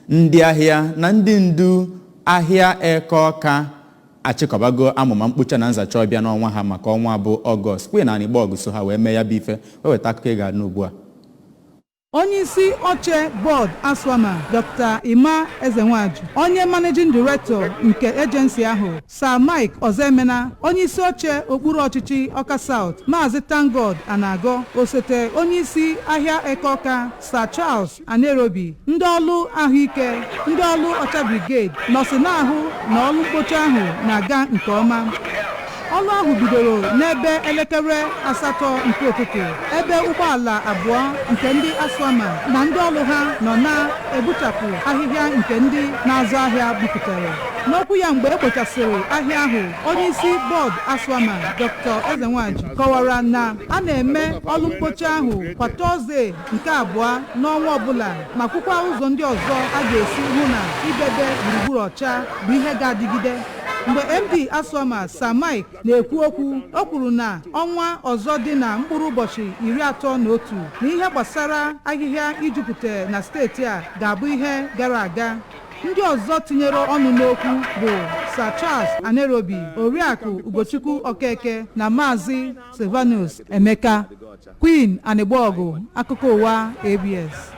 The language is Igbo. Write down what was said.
Ndị ahịa na ndị ndu ahịa Eke Ọka achịkọbago amụma mkpocha na nzacha ọbịa n'ọnwa ha maka ọnwa bụ Ọgọst. Queen Anigbogu so ha wee mee ya bụ ife, wee weta akụkọ ị ga-anụ ugbu a. Onyeisi oche bọọdụ ASWAMA, Dr. Emma Ezenwaju, onye Managing Director nke agency ahụ, Sir Mike Ozoemena, onyeisi oche okpuru ọchịchị Ọka South, Maazị ThankGod Anago, osote onyeisi ahịa Eke Ọka, Sir Charles Anerobi, ndị ọlụ ahụike, ndị ọlụ Ọcha Brigade nọsị na-ahụ na ọlụ mkpocha ahụ na-aga nke ọma. Ọlụ ahụ bidoro n'ebe elekere 8 nke ụtụtụ, ebe ụgbọala abụọ nke ndị ASWAMA na ndị ọlụ ha nọ na-egbuchapụ ahịhịa nke ndị na-azụ ahịa bupụtara. N'okwu ya mgbe e kpochasịrị ahịa ahụ, onyeisi bọọdụ ASWAMA, Dr. Ezenwaji, kọwara na a na-eme ọlụ mkpocha ahụ kwa Tọzdee nke abụọ n'ọnwa ọbụla, ma kwukwa ụzọ ndị ọzọ a ga-esi hụ na idebe gburugburu ọcha bụ ihe ga-adịgide. Mgbe MD ASWAMA, Sir Mike, na-ekwu okwu, o kwuru na ọnwa ọzọ dị na mkpụrụ ụbọchị 31 na ihe gbasara ahịhịa ijupụta na steeti a ga-abụ ihe gara aga. Ndị ọzọ tinyere ọnụ n'okwu bụ Sir Charles Anerobi, Oriakụ Ugochukwu Okeke na Maazị Silvanus Emeka. Queen Anigbogu, akụkọ ụwa ABS.